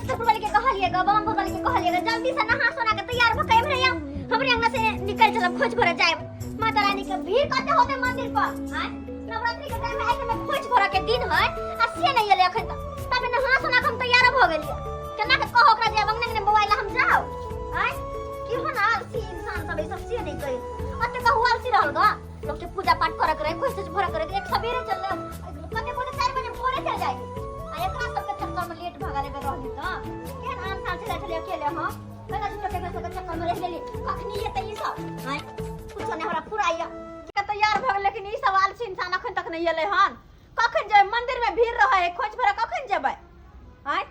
लक्ष्मीपुर वाले के कहलिए ग, बमनपुर वाले के कहलिए ग, जल्दी से नहा सोना के तैयार भ के एम्हरे आउ। हमरे अंगना से निकल चलब, खोज भरे जाएब। माता रानी के भीड़ कते होते मंदिर पर। आय नवरात्रि के टाइम में आइ में खोज भरे के दिन है आ से नहीं एले अखन तक। तबे नहा सोना के हम तैयार भ गेलिए। केना के कहो ओकरा जे अंगने अंगने बौआइला हम जाओ। आय की हो ना आलसी इंसान सब ई सब से नहीं कही। अते कहू आलसी रहल ग। लोग के पूजा पाठ करे के रहे, खोज तोज भरे के रहे, एक सवेरे चल कते कोने 4 बजे भोरे चल जाए। आ एकरा सबके चक्कर में लेट भगा लेबे रहली त केहन आन साल चले चले अकेले। हम पहिला झूठो के सबके चक्कर में रह गेली। कखनी एतै ई सब? आँय कुछो नहि हमरा फुराइया के तैयार भऽ गेल, लेकिन ई सब आलसी इंसान अखन तक नहि एलै हन। कखन जेबै? मंदिर में भीड़ रहै है, खोज भरे कखन जेबै? आँय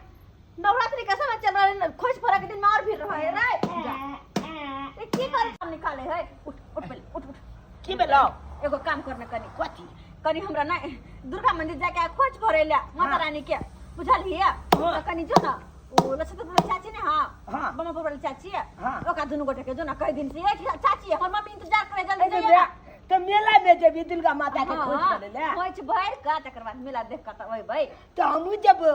नवरात्रि के समय चल रहल है, खोज भरे के दिन में और भीड़ रहै है रे। जा। ई की करे काम निकाले है? उठ उठ पहिले, उठ उठ। की भेलौ? एगो काम करने कनी। कथी? कनी हमरा ना दुर्गा मंदिर जाके खोज भरे ले माता रानी के, बुझलिए? हाँ। तऽ कनी जो ना ओ लक्ष्मीपुर चाची ने। हाँ। हाँ। बमनपुर वाली चाची है। हाँ। ओकरा दुनू गोटे के जो ना, कई दिन से ए चाची, हमर मम्मी इंतजार करे, जल्दी अरे जाइए बे, ना। तऽ मेला में जेबी दुर्गा माता के खोज हाँ, करे ले? खोज भर के तकर बाद मेला देख के तब अयबै। तऽ हमहूँ जेबौ।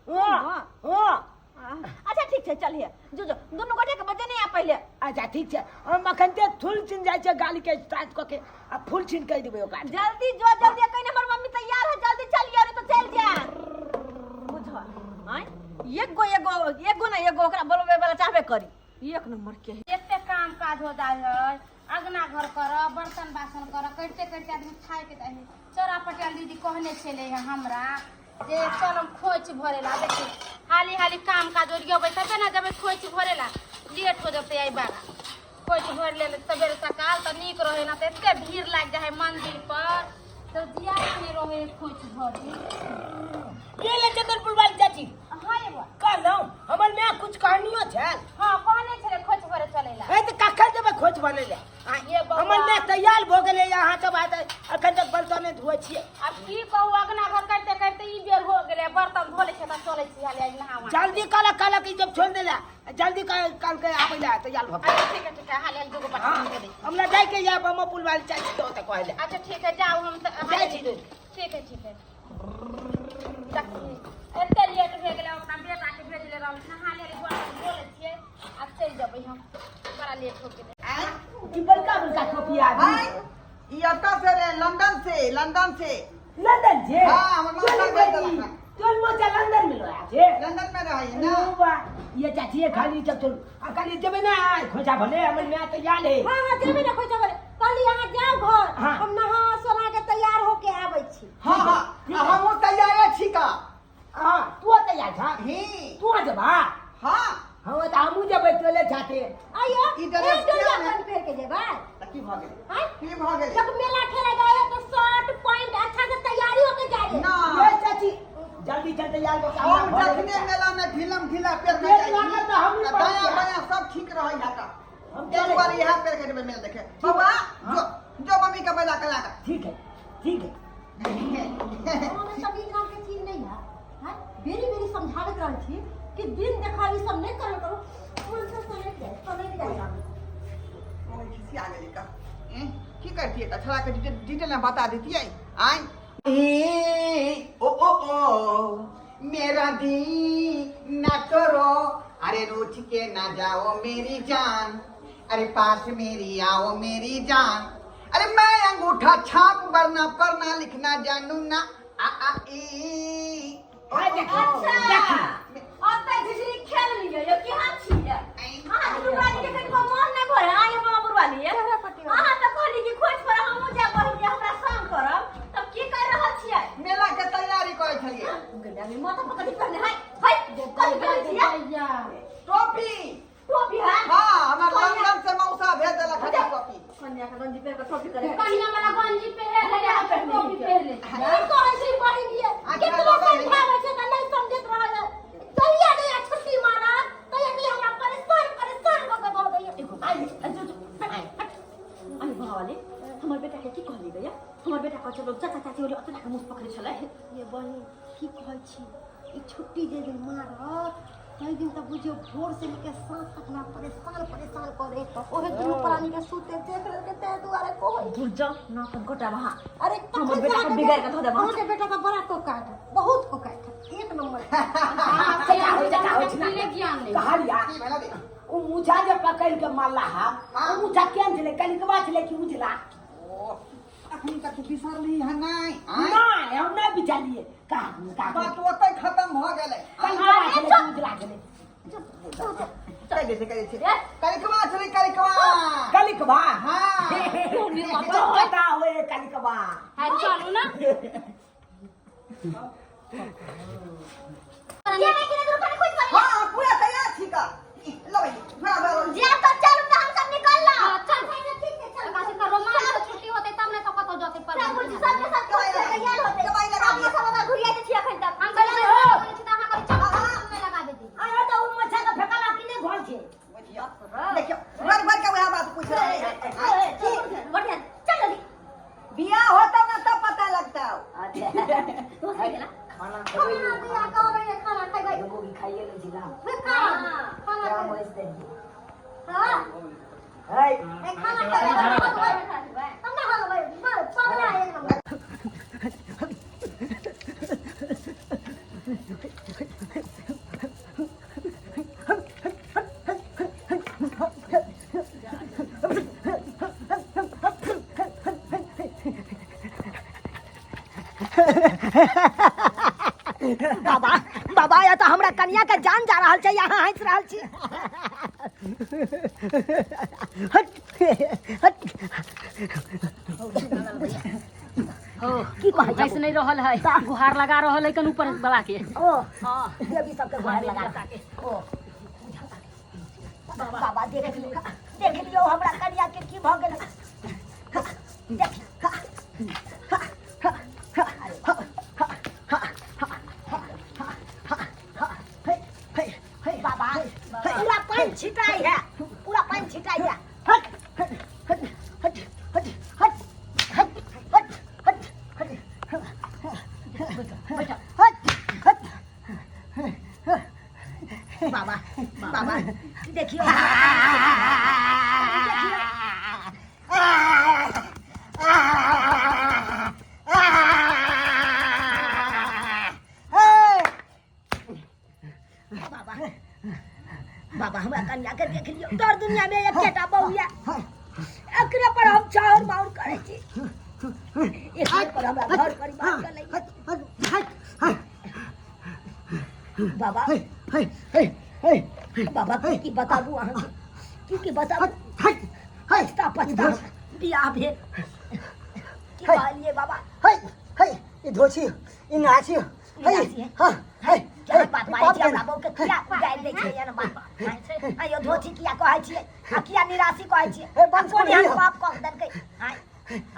हाँ। हाँ। हाँ। अच्छा ठीक छै, चलिए जो जो, दुनू गोटे के बजे नहीं आ पहिले। अच्छा ठीक छै, हम अखन ते फूल छीन जाइ छै, गाली के साथ कऽ के आ फूल छीन कहि देबै ओकरा। जल्दी जो जल्दी, कहीं हमर मम्मी तैयार है, जल्दी चलिए रे तो चल जा। बुझल आय एगो एगो एगो ना एगो ओकरा बोलबे वाला चाहबे करी, एक नंबर के है। एते काम काज हो जाइ है, अंगना घर कर, बर्तन बासन कर, करिते करिते आदमी थाकि जाइ है। चौरा पटेल दीदी कहने छलै है हमरा जे चल हम खोइच भरे ला। देखी हाली हाली काम काज ओरियबै तबे ने जेबै खोइच भरे ला। लेट हो जेतै। एहि बार खोइच भरि लेल सबेरे सकाल तऽ नीक रहै ना, तऽ एते भीड़ लागि जाइ है मंदिर पर तऽ जिया नहि रहै है खोइच भरे। ये ले चंदनपुर वाली चाची। हाँ ये बुआ। कहलहुँ हमर माय कुछ कहनियो छल? हाँ, कहने छलै खोइच भरे चलै ला। ए तऽ कखन जेबै खोज भरे ले? ये बौआ। हमर माय तैयार भऽ गेलै, अहाँ सब आइ तक अखन तक बर्तने धोइ छियै। आब की कहू, अगना घर करिते करिते ई बेर हो गेलै। बर्तन धो लै छियै तऽ चलै छी हाली आज नहावा। जल्दी कहलक, कहलक ई जब छोड़ि देला जल्दी कल के आबै ला तैयार भऽ के। अच्छा ठीक है, ठीक है, हाली हाली दूगो बर्तन हाँ धो दै छी। हमरा जाइके या बमो पुल वाली चाची तो ओतऽ कहै ले। अच्छा ठीक है, जाउ, हम तऽ जाइ छी। ठीक है, ठीक है। देखी, एते लेट भए गेलै। अपना बेटाके भेजले रहल, नहा लेली, बर्तन धो लै छियै, आब चलि जेबै हम, बड़ा लेट हो गेलै। की बड़का बड़का टोपी आदमी। आँय, ई एतऽ से रे, लंदन से, लंदन से। लंदन जे? हाँ, हमर मौसा चल भेज बेटी, देलक हन। चल मौसा लंदन में रहे छे। लंदन में रहै ना। ओ बा, ये चाची ये खाली चल चल आ खाली जेबै ना खोजा भले, हमर माय तैयार है। हाँ हाँ, जेबै ने खोइचा भरे। कहली अहाँ जाउ घर। हाँ। हम नहा सोना के तैयार होके आबै छी। हाँ हाँ, आ हमहूँ तैयारे छी का। हाँ, तू तैयार छा? ही। तू जेबा? हाँ। हाँ तऽ हमहूँ जेबै तोले छाते। आइयो ई ड्रेस एक डोरिया किया ने? कन पहिर के जेबै? तऽ की भऽ गेलै? आँय? की भऽ गेलै? जब मेला खेले जाए तो शर्ट पैंट अच्छा से तैयारी होके जाए। ना। ये चाची जल्दी चल तैयार भऽ के हम हमरा घर। जखने मेला में ढीलम ढीला पेर के पेट जाइ छी लागल तऽ हमहूँ तऽ पड़ि दायाँ जायब। बायाँ सब ठीक रहै है तऽ हम एक चलै बार छी। इएह पेर के जेबै मेला देखे। बौआ जो जो मम्मी के मेला के लागा। ठीक है, ठीक है। हमें सब ई नाम के चीज नहीं है हैं? बेरी बेरी समझाबैत रहै छी कि दिन देखा ई सब नहि करल करू। मन से समझ जाए, समझ जाए। मम्मी खिसिया गेलै का। एं, की करतियै तऽ छोड़ा के डिटेल डिटेल में बता देतियै। आँय ए ओ ओ ओ मेरा दिल ना तोड़ो, अरे रूठ के ना जाओ मेरी जान, अरे पास मेरी आओ मेरी जान, अरे मैं अंगूठा छाप वरना पढ़ना लिखना जानू ना आ आ ई ओ, आइ देखी। अच्छा। देखी। अब तऽ झिझरी खेल लिअ यौ, केहन छियै अहाँ? दुनू प्राणी के कनिको मन नहि भरे आइ मामा बुढ़वाली। अहाँ तऽ कहली कि खोज पर हमहूँ जायब बहिन, जे हमरा संग करब, तब की कर रहल छियै? मेला के तैयारी करै छलियै। गलिया में माथा पकड़ी पहने हाय हाय, कथी कहै छियै? टोपी। टोपी है? हाँ, हमर लंदन से मौसा भेज देलक हन टोपी। कन्या के गंजी पहिर के टोपी करे। कनिया वाला गंजी पहिर ले, टोपी पहिर ले। की कहै छी बहिन ये? अच्छा, केतबो लगै है। समझाबै छै तऽ नहि समझैत रहै है। जहिया जहिया छुट्टी मारत तहिया तहिया हमरा परेशान परेशान कऽ के दऽ दैया। एगो आई जो जो हट हट। आई भवानी, हमर बेटा के की कहली गया? हमर बेटा कहै छलै चाचा चाची बोले अतना के मुँह पकड़े छलै। ये बहिन, की कहै छी, ई छुट्टी जे दिन मारत ताहि दिन तऽ बुझियौ भोर से लेके साँझ तक हमरा परेशान परेशान करे। ओहे दुनू प्राणी के सुते देख लेलकै, ताहि दुआरे कहै। दूर जा ना अपन गोटा वहाँ। अरे हमर तखन बेटा के अहाँके बिगाड़ि के धऽ देब। अहाँके बेटा तऽ बड़ा कोकाट है, बहुत कोकाट है, एक नंबर। चाचा होइ, चाचा होइ छै ना। भेलै कहलिया की भेला दे उ मुछा जे पकड़ के मारला हा हाँ। उ मुछा केहन छलै कलिकवा छलै कि उजला ओ अखन तक तू बिसरली हन नहि आँय? नहि हम नहि बिचारिए का का बात ओतै खत्म भऽ गेलै कलिकवा छलै कि उजला छलै कहि दै छै कहि दै छै कलिकवा छलै कलिकवा कलिकवा हाँ पता होए कलिकवा है चलू ना जेबै कि नहि दुनू प्राणी खोज भरे हाँ पूरा तैयार छी का लबै थोड़ा भऽ जे तो चलू तऽ हम सब निकल ला हाँ, चल। ठीक छै चल ओकरा से रोमांच के छुट्टी होतै तब ने तो कतौ जतै पर सब कुछ सबके सब कुछ तैयार होतै दवाई लगा अपना सब हमरा घुरिया दै छी अखन तक हम कहलियै बोलै छी तऽ अहाँ कहै चल नहि लगा देती अरे तऽ उ मछा के फेकला कि नहि घर छै बुझियौ देखियौ भर भर के वएह बात पूछ रहे हैं बढ़िया चल जल्दी बियाह होता ना तब पता लगता अच्छा दोस्त गेला खाना खेबै खाना दिया कहबै ने खाना खैबै एगो भी खाइए लै छी ना खाना खाना क्या खैबै मस्त है हां है ए खाना खैबै हम ना हलबै पगला एक नंबर बाबा बाबा या तऽ हमरा कनिया के जान जा रहल छै यहाँ हँसि रहल छी हट हट की कहै हँसि नहि रहल है गुहार लगा रहल है कन ऊपर वाला के ओ देवी सबके गुहार लगा के ओ बाबा देख लियौ देख लियौ हमरा कनिया के की भऽ गेल देख बाबा पूरा पानि छिटाइ है पूरा पानि छिटाइ है हट हट हट हट हट हट हट हट हट हट हट हट बाबा बाबा देखियो देखियो बाबा बाबा हमरा कन्या के देख लियो तोर दुनिया में एकेटा बहू या एकरे पर हम चाउर माउर करै छी एकरे पर हमरा घर परिवार चलै बाबा बाबा की की बताबू अहाँके की की बताबू पछता पछता बियाह भेल की कहलियै बाबा ई धोछी ई नाची निराशी है? हाँ है क्या बात बाजै छी हमरा बहू के किया गारि दै छियै एहन बात आइयो धोती किया कहै छियै आ किया निराशी कहै छियै हे, बंद आ कोन करू एहन यौ। पाप कऽ देलकै आँय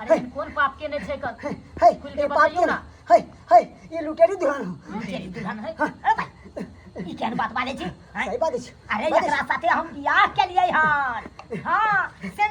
अरे कोन पाप केने छै कन हे खुलि के ये पाप बतैयौ के ना। हे हे ये लुटेरी दुल्हन हो लुटेरी दुल्हन है अरे भाई ई केहन बात बाजै छी आँय? सही बात अछि अरे बात एकरा साथे हम बियाह केलियै हन हाँ से